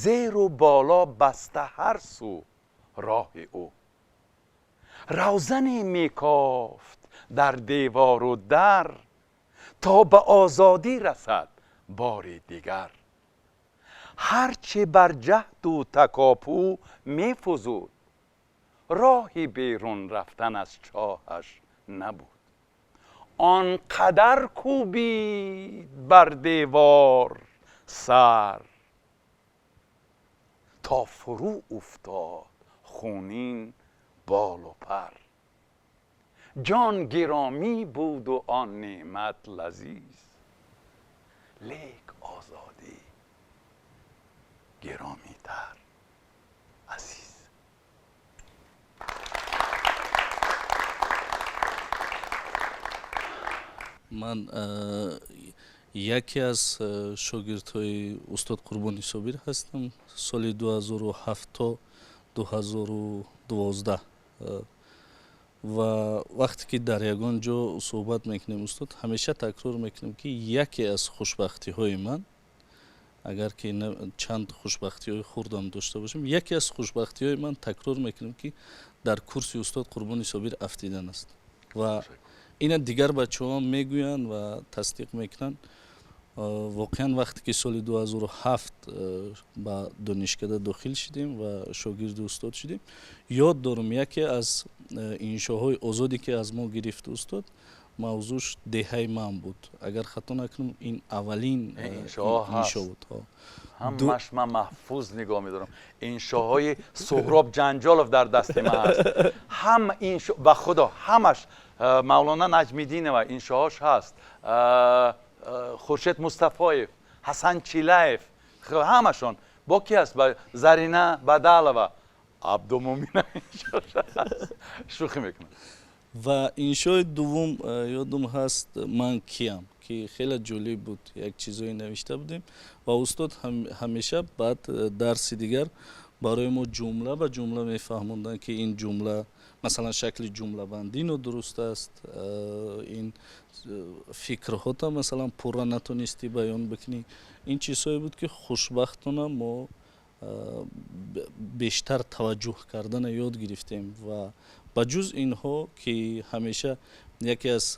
зеру боло баста ҳар сӯ роҳи ӯ. Равзане мекофт дар девору дар, то ба озодӣ расад бори дигар. Ҳарче бар ҷаҳду такопӯ мефузуд, роҳи берун рафтан аз чоҳаш набуд. Он қадар кӯбид бар девор сар, то фурӯ уфтод хунин болу пар. Ҷон гиромӣ буду он неъмат лазиз, лек озодӣ гиромитар азиз. Ман яке аз шогирдҳои устод Қурбони Собир ҳастам. Соли 2007 то 2012 ва вақте ки дар ягон ҷо суҳбат мекунем устод, ҳамеша такрор мекунем ки яке аз хушбахтиҳои ман, агар ки чанд хушбахтиҳои хурдам дошта бошем, яке аз хушбахтиҳои ман такрор мекунем ки дар курси устод Қурбони Собир афтидан аст. Ва ина дигар бачаҳо мегӯянд ва тасдиқ мекунанд. Воқеан вақте ки соли 2007 ба донишкада дохил шудем ва шогирди устод шудем, ёд дорам яке аз иншоҳои озоде ки аз мо гирифт устод, мавзӯш деҳаи ман буд. Агар хато накунам, ин аввалин иншо буд. Ҳамаш ман маҳфуз нигоҳ медорам. Иншоҳои Суҳроб Ҷанҷолов дар дасти ман аст. Ҳама иншо, ба худо ҳамаш Мавлона Наҷмиддинова иншоҳош ҳаст, Хуршед Мустафоев, Ҳасан Чилаев, ҳамашон. Бо ки аст? Зарина Бадалова, Абдумумина иншош ҳаст. Шӯхӣ мекунам. Ва иншои дуввум ёдум ҳаст, ман киям, ки хеле ҷолиб буд. Як чизое навишта будем ва устод ҳамеша баъд дарси дигар барои мо ҷумла ба ҷумла мефаҳмонданд, ки ин ҷумла масалан шакли ҷумлабандӣ нодуруст аст, ин фикрҳота масалан пурра натонистӣ баён бикунӣ. Ин чизҳое буд ки хушбахтона мо бештар таваҷҷӯҳ кардана ёд гирифтем. Ва ба ҷуз инҳо ки ҳамеша яке аз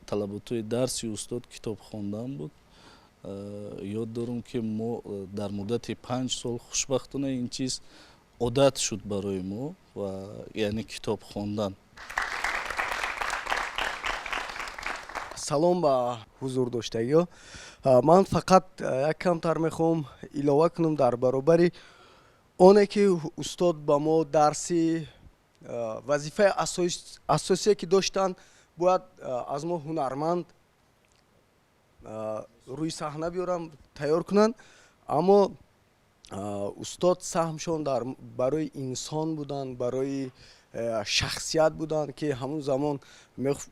талаботҳои дарси устод китоб хондан буд. Ёд дорам ки мо дар муддати 5 сол хушбахтона ин чиз одат шуд барои мо, ва яъне китоб хондан. Салом ба ҳузурдоштагиҳо. Ман фақат як камтар мехоҳам илова кунам дар баробари оне ки устод ба мо дарси вазифаи асосие ки доштанд, бояд аз мо ҳунарманд рӯи саҳна биёрам, тайёр кунанд. Аммо устод саҳмшон барои инсон буданд, барои шахсият буданд, ки ҳамун замон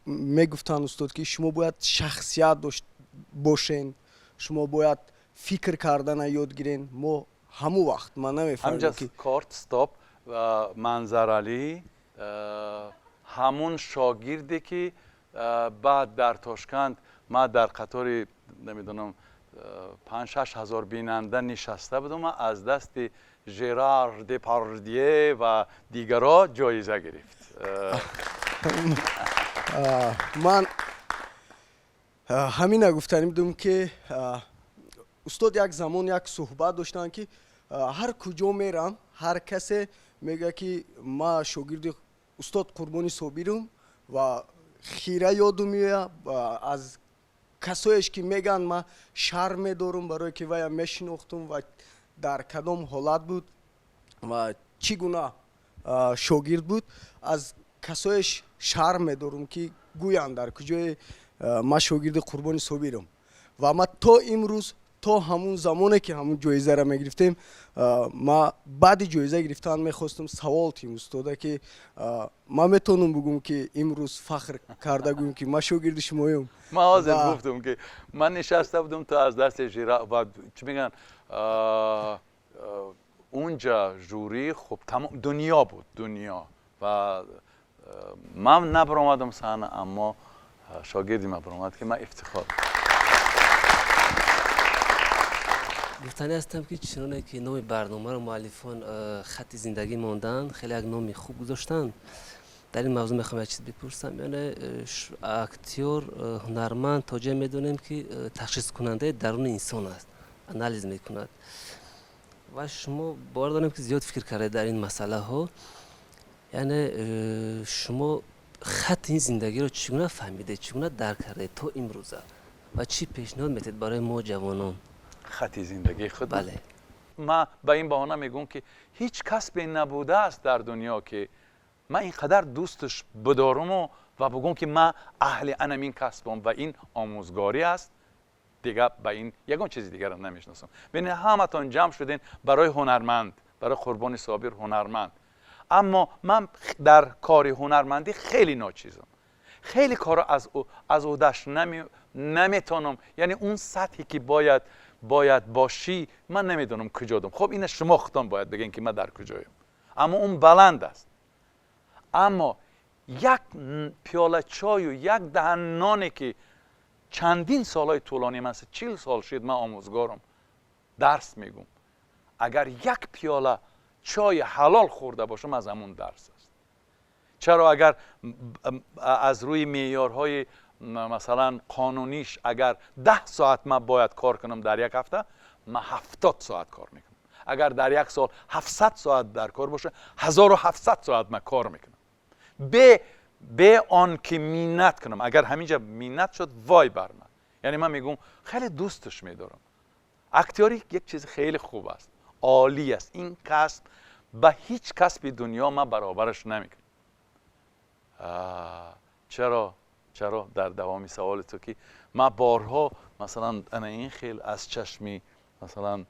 мегуфтанд устод ки шумо бояд шахсият бошен, шумо бояд фикр кардана ёд гирен. Мо ҳамун вақт ман намефаҳмидам ки корт стоп. Манзаралӣ ҳамун шогирде ки баъд дар Тошканд ман дар қатори намедонам 5-6 ҳазор бинанда нишаста будум, аз дасти Жерар Депардье ва дигарҳо ҷоиза гирифт. Ман ҳамина гуфтанӣ будум, ки устод як замон як суҳбат доштанд, ки ҳар куҷо мерам, ҳар касе мегӯяд, ки ман шогирди устод Қурбони Собирам, ва хира ёдум меояд аз касоеш, ки мегӯянд, ман шарм медорам, барое ки вая мешинохтум ва дар кадом ҳолат буд ва чӣ гуна шогирд буд. Аз касоеш шарм медорам, ки гӯянд дар куҷое ман шогирди Қурбони Собирам. Ва ман то имрӯз, то ҳамун замоне, ки ҳамун ҷоизаро мегирифтем, ман баъди ҷоиза гирифтан мехостум савол тим устода, ки ман метавонам бигӯм, ки имрӯз фахр карда гӯем, ки ман шогирди шумоюм. Ман ҳозир гуфтум, ки ман нишаста будум, то аз дасти Жира ва чӣ мегӯянд, унҷа жюри хуб, тамом дунё буд, дунё, ва ман набаромадам саҳна, аммо шогирди ман баромад, ки ман ифтихор. Гуфтанӣ ҳастам, ки чуноне ки номи барномаро муаллифон «Хатти зиндагӣ» монданд, хеле як номи хуб гузоштанд. Дар ин мавзӯъ мехоҳам як чиз бипурсам. Яъне актёр, ҳунарманд, то ҷое медонем, ки ташхискунандаи даруни инсон аст, анализ мекунад. Ва шумо бовар дорем, ки зиёд фикр кардед дар ин масъалаҳо. Яъне шумо хатти ин зиндагиро чӣ гуна фаҳмидед, чӣ гуна дарк кардед то имрӯза ва чӣ пешниҳод метиҳед барои мо, ҷавонон? Хати зиндагии худ? Бале. Ман ба ин баҳона мегӯям, ки ҳеҷ касбе набудааст дар дунё, ки ман ин қадар дӯсташ бидоруму ва бигӯям, ки ман аҳли анамин касбам, ва ин омӯзгорӣ аст. Дига ба ин ягон чизи дигарро намешиносам. Бинед, ҳаматон ҷамъ шудем барои ҳунарманд, барои Қурбони Собир ҳунарманд, аммо ман дар кори ҳунармандӣ хеле ночизам, хеле корро аз ӯҳдаш наметавонам. Яъне он сатҳе, ки бояд бошӣ, ман намедонам куҷо дом. Хуб, ина шумо худтон бояд бигӯед, ки ман дар куҷоям, аммо он баланд аст. Аммо як пиёла чою як даҳан ноне, ки чандин солҳои тӯлонӣ, ман 40 сол шуд ман омӯзгорам, дарс мегӯм, агар як пиёла чойи ҳалол хӯрда бошам, аз ҳамун дарс аст. Чаро агар аз рӯи меъёрҳои, масалан, қонуниш, агар 10 соат ман бояд кор кунам дар як ҳафта, ман 70 соат кор мекунам. Агар дар як сол 700 соат дар кор боша, 1700 соат ман кор мекунам, бе он ки миннат кунам. Агар ҳаминҷа миннат шуд, вой бар ман. Яъне ман мегӯм, хеле дӯсташ медорам. Актёрӣ як чизи хеле хуб аст, олӣ аст. Ин касб ба ҳеҷ касби дунё ман баробараш намекунам. Чаро дар давоми саволи ту, ки ман борҳо, масалан, ана ин хел аз чашми, масалан,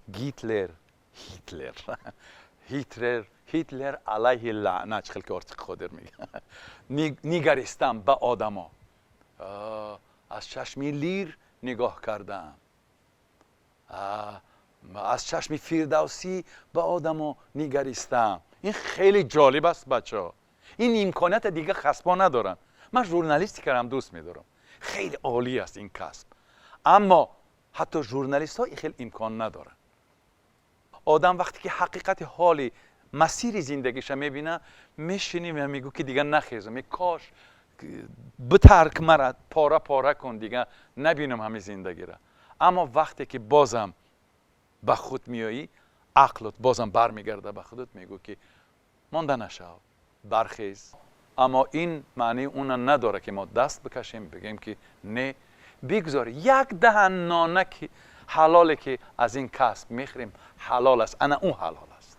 Гитлер, Ҳитлер, Ҳитлер, Ҳитлер алайҳи лаънат, чӣ хел ки Ортиқ Қодир мега, нигаристам ба одамо, аз чашми Лир нигоҳ кардаам, аз чашми Фирдавсӣ ба одамо нигаристам. Ин хеле ҷолиб аст, бачаҳо, ин имконията дига касбҳо надоранд. Ман журналистикарам дӯст медорам, хеле олӣ аст ин касб, аммо ҳатто журналистҳо ин хел имкон надоранд. Одам вақте ки ҳақиқати ҳоли масири зиндагиша мебина, мешинӣ ва мегӯ, ки дига нахезам, кош битарк мара, пора пора кун, дига набинам ҳамин зиндагиро. Аммо вақте ки бозам ба худ меоӣ, ақлот бозам бармегарда ба худат, мегӯ, ки монда нашав, бархез. Аммо ин маънии она надорад, ки мо даст бикашем, бигӯем, ки не, бигзор як даҳан нонаки ҳалоле, ки аз ин касб мехӯрем, ҳалол аст, ана ӯ ҳалол аст.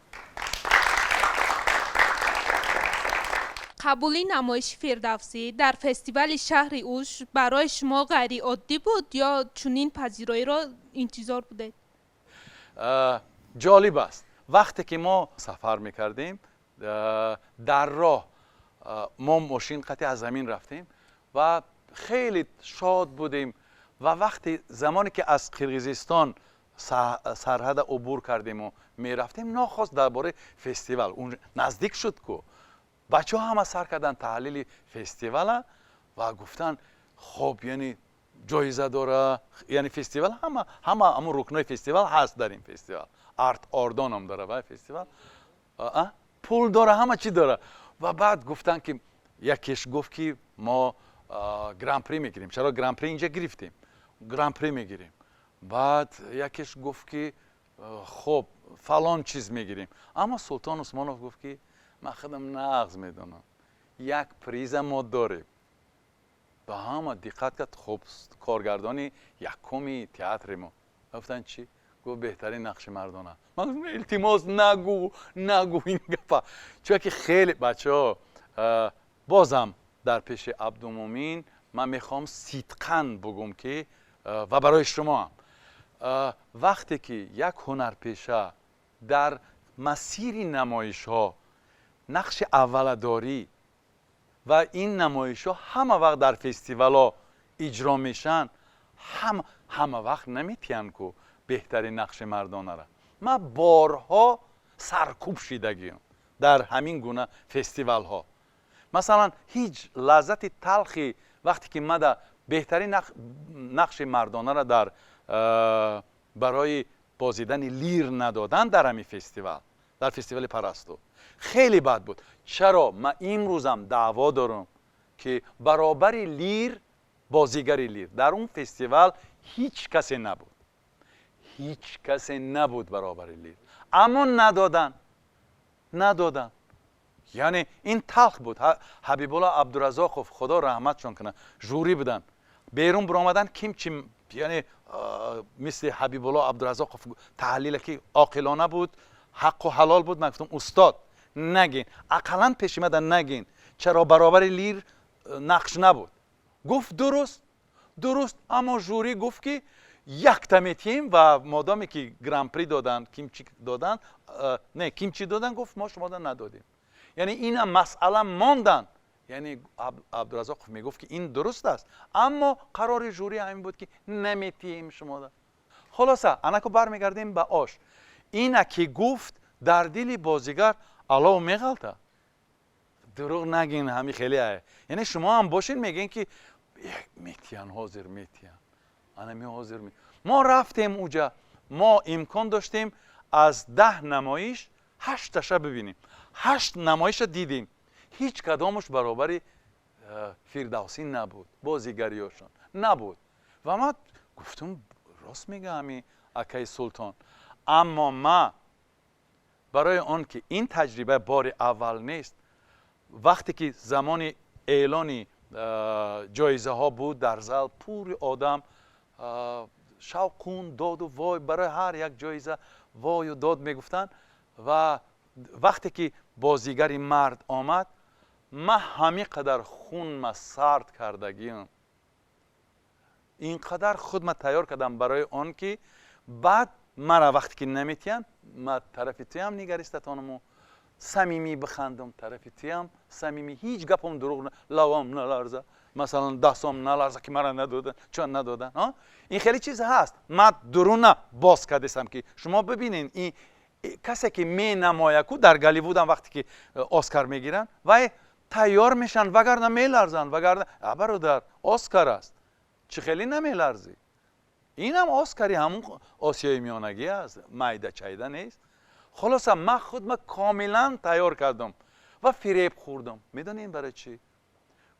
Қабули намоиши Фирдавсӣ дар фестивали шаҳри Уш барои шумо ғайриоддӣ буд ё чунин пазироиро интизор будед? Ҷолиб аст, вақте ки мо сафар мекардем дар роҳ, мо мошин қатъи аз замин рафтем ва хеле шод будем. Ва вақте замоне ки аз Қирғизистон сарҳада убур кардему мерафтем, нохост дар бораи фестивал наздик шуд ку, бачаҳо ҳама сар карданд таҳлили фестивала ва гуфтанд, хоб, яъне Ҷоиза дора, яъне фестивал ҳама ҳамун рукнои фестивал ҳаст дар ин фестивал. Арт Ордонам дора вай фестивал, пул дора, ҳама чӣ дора. Ва баъд гуфтанд, ки якеш гуфт, ки мо гран-при мегирем. Чаро гран-при инҷа гирифтем, гран-при мегирем. Баъд якеш гуфт, ки хуб, фалон чиз мегирем. Аммо Султон Усмонов гуфт, ки ман худам нағз медонам, як приза мо дорем. Ба ҳама диққат кард. Хуб, коргардони якуми театри мо. Гуфтанд, чӣ? Гуфт, беҳтарин нақши мардона. Ман гуфтам, илтимос, нагӯ, нагӯ ин гапа, чунки хеле бачаҳо. Бозам дар пеши Абдумумин ман мехоҳам сидқан бугум, ки ва барои шумоам, вақте ки як ҳунарпеша дар масири намоишҳо нақши аввала дорӣ ва ин намоишҳо ҳама вақт дар фестивалҳо иҷро мешаванд, ҳама вақт наметиҳанд ку беҳтарин нақши мардонара. Ман борҳо саркӯб шидагиам дар ҳамин гуна фестивалҳо. Масалан, ҳеҷ лаззати талхи вақте ки мада беҳтарин нақши мардонара дар барои бозидани Лир надодан дар ҳамин фестивал, дар фестивали Парасту, хеле бад буд. Чаро ман имрӯзам даъво дорам, ки баробари Лир, бозигари Лир дар он фестивал ҳеҷ касе набуд, ҳеҷ касе набуд баробари Лир, аммо надодан, надодан. Яъне ин талх буд. Ҳабибулло Абдуразоқов, Худо раҳматшон кунад, жюри буданд, берун биромадан, ким чи, яъне мисли Ҳабибулло Абдуразоқов таҳлиле ки оқилона буд, ҳаққу ҳалол буд. Ман гуфтам, устод, нагин, ақаллан пеши мада нагин, чаро баробари Лир нақш набуд. Гуфт, дуруст, дуруст, аммо жюри гуфт, ки якта метиҳем ва модоме ки гран-при доданд, кимчи доданд, не, кимчи доданд, гуфт, мо шумода надодем. Яъне ина масъала монданд. Яъне Абдуразоқов мегуфт, ки ин дуруст аст, аммо қарори жюри ҳамин буд, ки наметиҳем шумода. Хулоса, анаку бармегардем ба ош. Ина ки гуфт, дар дили бозигар алов меғалта. Дурӯғ нагин, ҳами хеле ае. Яъне шумо ҳам бошед, мегӯен, ки метиҳан, ҳозир метиҳан, анами ҳозир. Мо рафтем уҷа, мо имкон доштем аз 10 намоиш ҳашташа бибинем. Ҳашт намоиша дидем, ҳеҷ кадомаш баробари Фирдавсӣ набуд, бозигариёшон набуд. Ва ман гуфтам, рост мега ҳами акаи Султон. Аммо ма барои он ки ин таҷриба бори аввал нест, вақте ки замони эълони ҷоизаҳо буд, дар зал пури одам, шавқун, доду вой, барои ҳар як ҷоиза вою дод мегуфтанд. Ва вақте ки бозигари мард омад, ман ҳамин қадар хунма сард кардагиам, ин қадар худма тайёр кардам барои он ки баъд мара вақте ки наметиҳанд, ма тарафи туям нигаристатонаму самимӣ бихандам, тарафи туям самимӣ, ҳеҷ гапам дурӯғ, лавам наларза, масалан, дастом наларза, ки мара надодан, чун надодан. Ин хеле чиз ҳаст. Ман дуруна боз кардесам, ки шумо бибинед, ин касе ки менамояд ку дар Голливудам, вақте ки Оскар мегиранд, вай тайёр мешаванд, вагарна меларзанд, вагарна, бародар, Оскар аст, чӣ хеле намеларзӣ? Инам Оскари ҳамун Осиёи Миёнагӣ аст, майда чайда нест. Хулоса, ман худма комилан тайёр кардам ва фиреб хӯрдам. Медонед барои чӣ?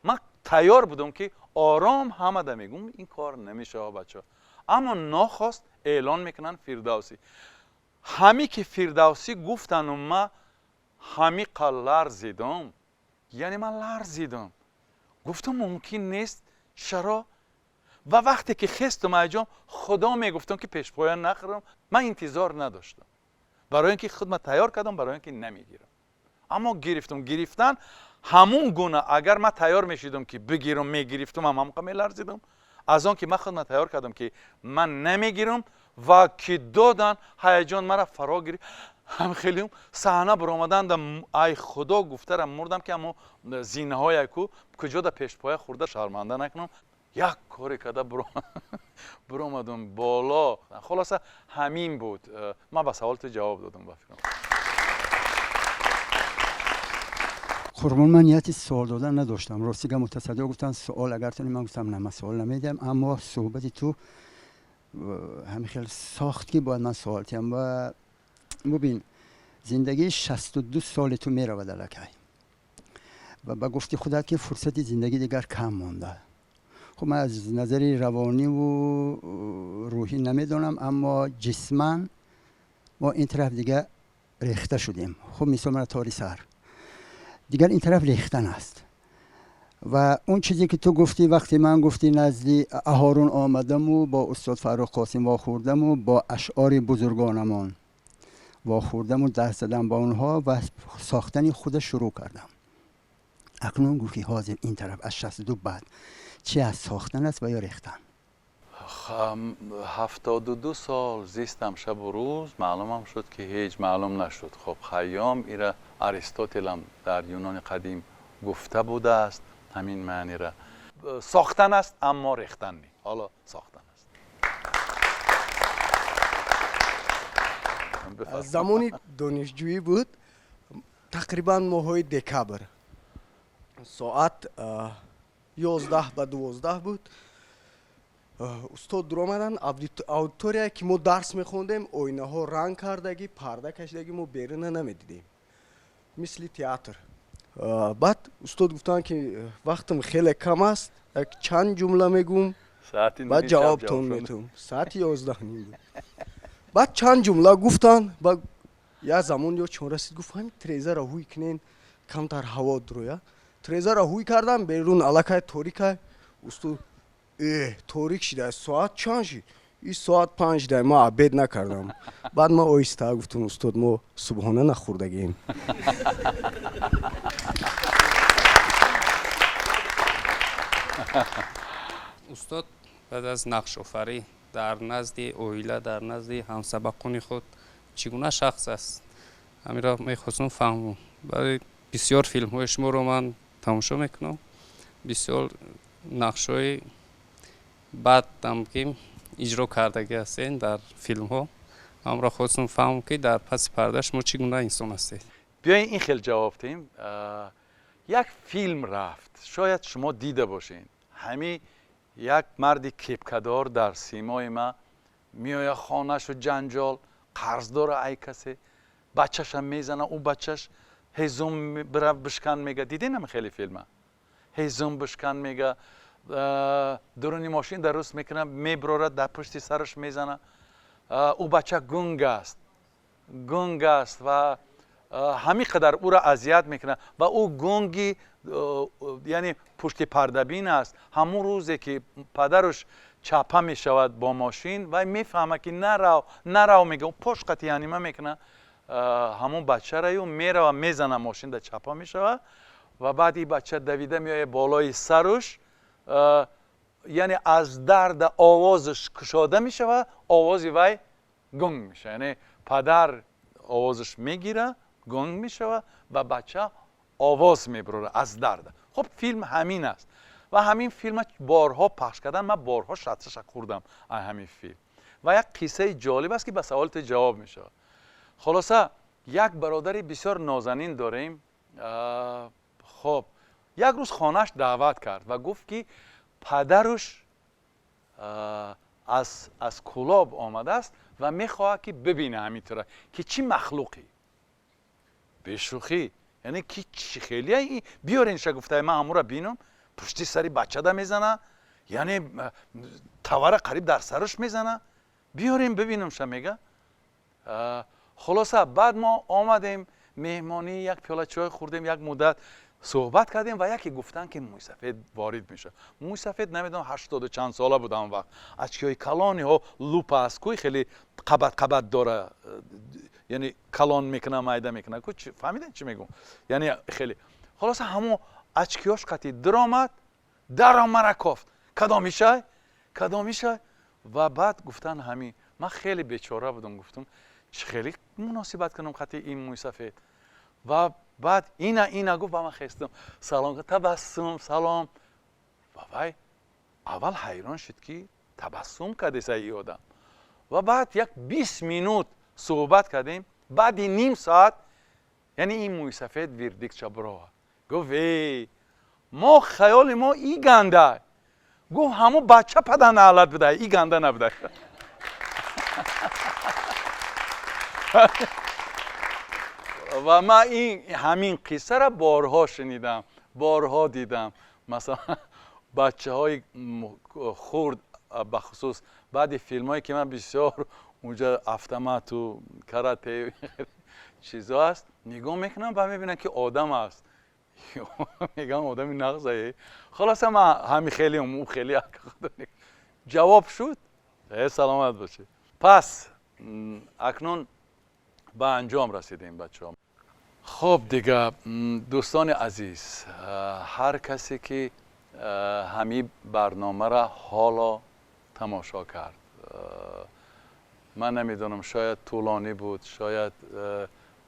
Ман тайёр будам, ки ором ҳамада мегӯм, ин кор намешава, бачаҳо. Аммо нохост эълон мекунанд Фирдавсӣ. Ҳами ки Фирдавсӣ гуфтану ма ҳамиқа ларзидам, яъне ман ларзидам, гуфтам, мумкин нест, чаро? Ва вақте ки хестум айҷон, Худо мегуфтам, ки пешпоя нахӯрам. Ман интизор надоштам, барои ин ки худма тайёр кардам, барои ин ки намегирам, аммо гирифтам. Гирифтан ҳамун гуна, агар ман тайёр мешидам, ки бигирам, мегирифтам, ҳам ҳамқа меларзидам. Аз он ки ман худма тайёр кардам, ки ман намегирам, ва ки додан, ҳаяҷон мара фаро гирифт. Ҳам хеле саҳна баромаданда, ай Худо гуфтарам мурдам, ки ҳамо зинаҳое ку куҷода пешпоя хӯрда шарманда накунам. Як коре карда биромадам боло. Хулоса, ҳамин буд. Ман ба саволи ту ҷавоб додам, ба фикрам. Қурбон, ман нияти суол додан надоштам. Рости гап, мутасаддиҳо гуфтанд, суол агар тони, ман гуфтам, на, ман суол намедиҳам, аммо суҳбати ту ҳамин хел сохт, ки бояд ман суол диҳам. Ва бубин, зиндагии 62 соли ту меравад аллакай ва ба гуфти худат, ки фурсати зиндагӣ дигар кам монда. Хуб, ман аз назари равониву рӯҳӣ намедонам, аммо ҷисман мо ин тараф дига рехта шудем. Хуб, мисол, мана тори сар дигар ин тараф рехтан аст. Ва он чизе ки ту гуфтӣ, вақте ман гуфтӣ, назди Аҳорун омадаму бо устод Фаррух Қосим вохӯрдаму бо ашъори бузургонамон вохӯрдаму даст задам ба онҳо ва сохтани худа шурӯъ кардам. Акнун гӯ, ки ҳозир ин тараф аз 62 баъд чи аст? Сохтан аст ва ё рехтан? 72 сол зистам шабу рӯз, маълумам шуд, ки ҳеҷ маълум нашуд. Хоб, Хайём ира, Аристотелам дар Юнони қадим гуфта будааст ҳамин маънира: сохтан аст, аммо рехтан не. Ҳоло сохтан аст. Замони донишҷӯӣ буд, тақрибан моҳҳои декабр, соат 11:50 буд. Устод дуромаданд аудитория, ки мо дарс мехондем. Оинаҳо ранг кардагӣ, парда кашидагӣ, мо беруна намедидем, мисли театр. Баъд устод гуфтанд, ки вақтам хеле кам аст, як чанд ҷумла мегӯм, баъд ҷавобтон метавам. Соати 11:30 буд. Баъд чанд ҷумла гуфтанд. Ба як замон ё чон расид, гуфт: «Ҳамин трезаро ҳуй кунен, камтар ҳаво дуроя». Трезаро ҳуй кардам, берун аллакай торикай. Устод: «Э, торик шида, соат чанд шид?» «И соат 5 шида, ман обед накардам». Баъд ман оҳиста гуфтам: «Устод, мо субҳона нахӯрдагем». Устод баъд аз нақшофарӣ дар назди оила, дар назди ҳамсабақони худ чӣ гуна шахс аст? Ҳаминро мехостам фаҳмам. Барои бисёр филмҳои шуморо ман тамошо мекунам, бисёр нақшҳои баъдам ки иҷро кардагӣ ҳастед дар филмҳо. Ҳамро хостам фаҳмам, ки дар паси парда шумо чӣ гуна инсон ҳастед. Биёен, ин хел ҷавоб диҳем. Як филм рафт, шояд шумо дида бошед. Ҳами як марди кепкадор дар симои ма меояд хонашу, ҷанҷол, қарз дора ай касе, бачаша мезана. Ӯ бачаш ҳезум бира бишкан мега. Дидем хеле филма? Ҳезум бишкан мега, дуруни мошин даруст мекуна, меброрад, дар пушти сараш мезана. Ӯ бача гунг аст, гунг аст ва ҳамин қадар ӯро азият мекунад. Ва ӯ гунги, яъне пушти пардабин аст. Ҳамун рӯзе ки падараш чапа мешавад бо мошин, вай мефаҳмад, ки нарав, нарав мега, пош қати янима мекуна ҳамун бачараю мерава, мезана, мошин да чапа мешавад. Ва баъд ин бача давида меояд болои саруш, яъне аз дарда овозаш кушода мешавад, овози вай гунг мешавад. Яъне падар овозаш мегира, гунг мешавад ва бача овоз мебурора аз дарда. Хуб, филм ҳамин аст ва ҳамин филма борҳо пахш кардан, ман борҳо шатсаша хӯрдам аз ҳамин филм. Ва як қиссаи ҷолиб аст, ки ба саволи ту ҷавоб мешавад. Хулоса, як бародари бисёр нозанин дорем. Хоб, як рӯз хонааш даъват кард ва гуфт, ки падаруш аз Кӯлоб омадааст ва мехоҳад, ки бибина ҳамин тура, ки чӣ махлуқӣ. Бешӯхӣ, яъне ки чӣ хелия, биёренша, гуфтае, ман ҳамура бинам. Пушти сари бачада мезана, яъне тавара қариб дар сараш мезана. Биёрем, бибинамша, мега. Хулоса, баъд мо омадем меҳмонӣ, як пиёла чой хӯрдем, як муддат суҳбат кардем ва яке гуфтанд, ки мӯйсафед ворид мешавад. Мӯйсафед, намедонам, ҳаштоду чанд сола буд он вақт, очкиҳои калониҳо, лупа аст кӯй, хеле қабат қабат дора, яъне калон мекуна, майда мекуна ку, фаҳмидем чӣ мегӯм, яъне хеле. Хулоса, ҳамон очкиҳош қати диромад, даромара кофт: «Кадомишай, кадомишай?» Ва баъд гуфтанд ҳамин. Ман хеле бечора будам, гуфтам, чӣ хеле муносибат кунам қати ин мӯйсафед. Ва баъд ина, ина гуфт ва ман хестам, салом, табассум, салом. Ва вай аввал ҳайрон шуд, ки табассум кардеса и одам. Ва баъд як 20 минут суҳбат кардем. Баъди ним соат, яъне ин мӯйсафед вердиктша бировард. Гуфт: «Эй, мо хаёли мо и ганда». Гуфт: «Ҳамун бача падар наълат буда, и ганда набуда». Ва ман ин ҳамин қиссаро борҳо шунидам, борҳо дидам. Масалан, бачаҳои хурд, бахусус баъди филмҳое ки ман бисёр унҷа автомату карате чизо аст, нигоҳ мекунам ва мебинам, ки одам аст, мегӯям: «Одами нағзае». Хулоса, ман ҳами хеле ӯ хеле ҷавоб шуд. Саломат бошед. Пас акнун ба анҷом расидем, бачаҳо. Хуб, дига, дӯстони азиз, ҳар касе ки ҳамин барномаро ҳоло тамошо кард, ман намедонам, шояд тӯлонӣ буд, шояд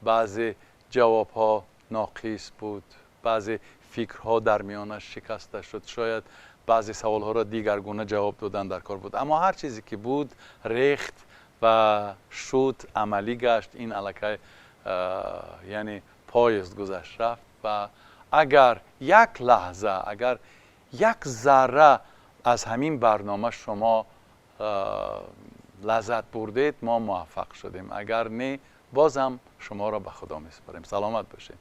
баъзе ҷавобҳо ноқис буд, баъзе фикрҳо дар миёнаш шикаста шуд, шояд баъзе саволҳоро дигаргуна ҷавоб додан дар кор буд, аммо ҳар чизе ки буд, рехт ва шуд, амалӣ гашт. Ин аллакай, яъне поезд гузашт, рафт. Ва агар як лаҳза, агар як зарра аз ҳамин барнома шумо лаззат бурдед, мо муваффақ шудем. Агар не, бозам шуморо ба Худо месупорем. Саломат бошед.